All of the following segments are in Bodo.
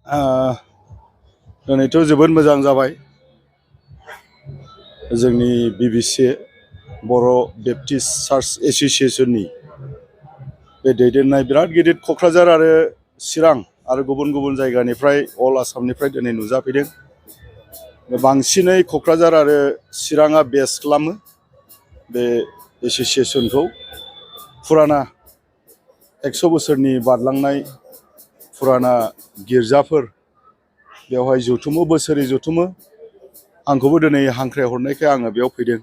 दिनैथ' जोबोद मोजां जाबाय जोंनि BBC बर' बेप्टिस्ट चार्च एस'सिएशननि बे दैदेननाय बिराद गिदिर क'क्राझार आरो चिरां आरो गुबुन गुबुन जायगानिफ्राय अल आसामनिफ्राय दिनै नुजाफैदों। बांसिनै क'क्राझार आरो चिराङा बेस खालामो बे एस'सिएशनखौ। फुराना 100 बोसोरनि बारलांनाय फुराना गिर्जाफोर बेवहाय जथुमो, बोसोरै जथुमो। आंखौबो दिनै हांख्राय हरनायखाय आङो बेयाव फैदों।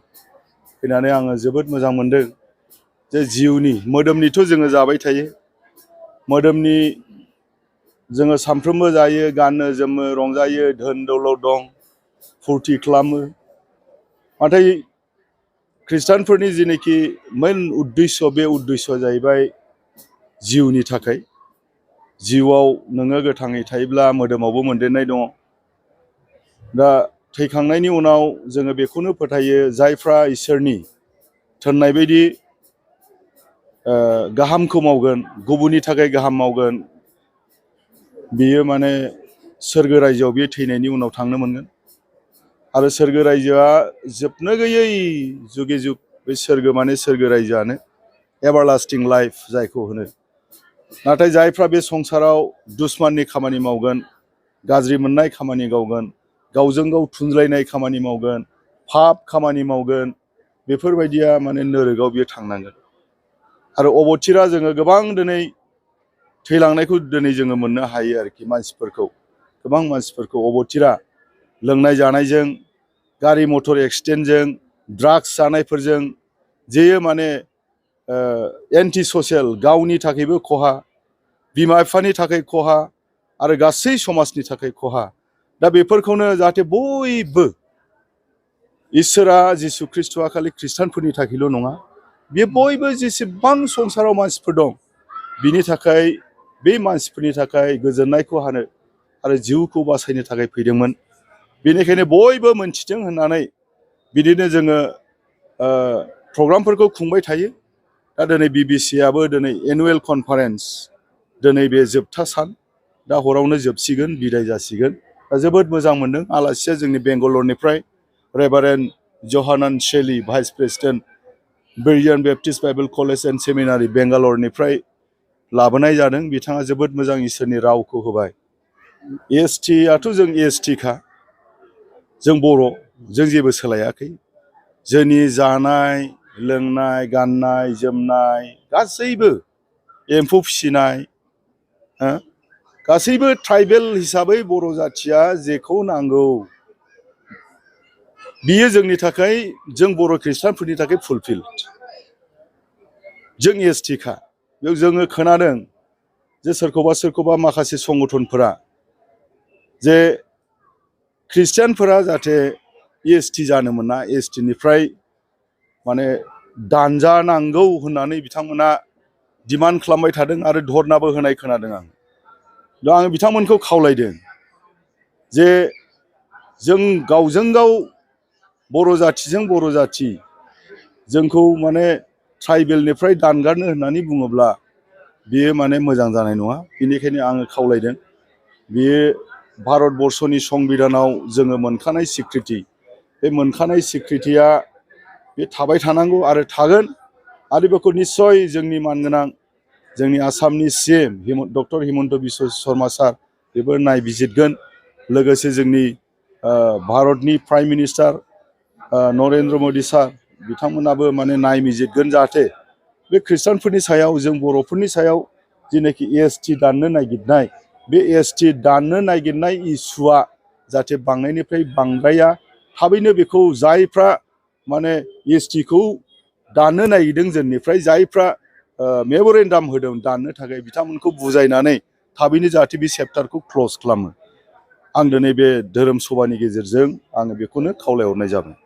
फैनानै आङो जोबोद मोजां मोनदों जे जिउनि मोदोमनिथ' जोङो जाबाय थायो, मोदोमनि जोङो सानफ्रोमबो जायो, गानो जोमो, रंजायो, धोन दौलत दं, फुरथि खालामो। नाथाय ख्रिस्टानफोरनि जिनोखि मेन उद्देश्य, बे उद्देश्यआ जाहैबाय जिउनि थाखाय। जिउआव नोङो गोथाङै थायोब्ला मोदोमावबो मोनदेरनाय दङ। दा थैखांनायनि उनाव जोङो बेखौनो फोथायो, जायफ्रा इसोरनि थिननाय बायदि गाहामखौ मावगोन, गुबुननि थाखाय गाहाम मावगोन, बियो माने सोरगो रायजोआव बे थैनायनि उनाव थांनो मोनगोन। आरो सोरगो रायजोआ जोबनो गैयै जुगे जुग, बे सोरगो माने सोरगो रायजोआनो एभारलास्टिं लाइफ जायखौ होनो। नाथाय जायफ्रा बे संसाराव दुश्मननि खामानि मावगोन, गाज्रि मोननाय खामानि मावगोन, गावजों गाव थुनज्लायनाय खामानि मावगोन, पाप खामानि मावगोन, बेफोरबायदिया माने नोरगआव बियो थांनांगोन। आरो अबथिरा जोङो गोबां दिनै थैलांनायखौ दिनै जोङो मोननो हायो आरोखि। मानसिफोरखौ, गोबां मानसिफोरखौ अबथिरा लोंनाय जानायजों, गारि मटर एक्सिडेन्टजों, ड्राग्स जानायफोरजों, जेयो माने एन्टि ससियेल, गावनि थाखायबो खहा, बिमा बिफानि थाखाय खहा, आरो गासै समाजनि थाखाय खहा। दा बेफोरखौनो जाहाथे बयबो, इसोरा जिसु ख्रिस्ट'आ खालि ख्रिस्टानफोरनि थाखायल' नङा, बे बयबो जेसेबां संसाराव मानसिफोर दं, बिनि थाखाय, बे मानसिफोरनि थाखाय गोजोननायखौ हानो आरो जिउखौ बासायनो थाखाय फैदोंमोन। बेनिखायनो बयबो मोनथिथों होननानै बिदिनो जोङो प्रग्रामफोरखौ खुंबाय थायो। दा दिनै BBCआबो दिनै एनुवेल कनफारेन्स, दिनै बे जोबथा सान, दा हरावनो जोबसिगोन, बिदाय जासिगोन। दा जोबोद मोजां मोनदों। आलासिया जोंनि बेंगालरनिफ्राय reverend Johanan Shelly, vice president, Berean Baptist Bible college and seminary, बेंगालरनिफ्राय लाबोनाय जादों। बिथाङा जोबोद मोजां इसोरनि रावखौ होबाय। ESTआथ' जों ESTखा, जों बर', जों जेबो सोलायाखै। जोंनि जानाय लोंनाय, गाननाय जोमनाय, गासैबो एम्फौ फिसिनाय, गासैबो ट्राइबेल हिसाबै बर' जाथिया जेखौ नांगौ, बियो जोंनि थाखाय, जों बर' ख्रिस्टानफोरनि थाखाय फुलफिल्ड। जों ESTखा। बेयाव जोङो खोनादों जे सोरखौबा माखासे संगठनफोरा जे ख्रिस्टियानफोरा जाहाथे EST जानो मोना, ESTनिफ्राय माने दानजानांगौ होननानै बिथांमोना डिमान्ड खालामबाय थादों आरो धरनाबो होनाय खोनादों आं। दा आङो बिथांमोनखौ खावलायदों जे जों गावजों गाव बर' जाथिजों बर' जाथि जोंखौ माने ट्राइबेलनिफ्राय दानगारनो होननानै बुङोब्ला बियो माने मोजां जानाय नङा। बेनिखायनो आङो खावलायदों, बियो भारतबर्षनि संबिधानाव जोङो मोनखानाय स्वीकृति, बे मोनखानाय स्वीकृतिया बे थाबाय थानांगौ आरो थागोन। आरो बेखौ निस्सय जोंनि मानगोनां जोंनि आसामनि CM डक्टर हिमन्त बिश्व शर्मा सार, बेबो नायबिजिरगोन। लोगोसे जोंनि भारतनि प्राइम मिनिस्टार नरेन्द्र मदि सार, बिथांमोनाबो माने नायबिजिरगोन जाहाथे बे ख्रिस्टानफोरनि सायाव, जों बर'फोरनि सायाव जिनाखि EST दाननो नागिरनाय, बे EST दाननो नागिरनाय इस्युआ जाहाथे बांनायनिफ्राय बांद्राया। थाबैनो बेखौ जायफ्रा माने ESTखौ दाननो नागिरदों, जोंनिफ्राय जायफ्रा मेम'रेन्डाम होदों दाननो थाखाय, बिथांमोनखौ बुजायनानै थाबैनो जाहाथे बे चेप्टारखौ क्ल'ज खालामो। आं दिनै बे धोरोम सभानि गेजेरजों आङो बेखौनो खावलायहरनाय जाबाय।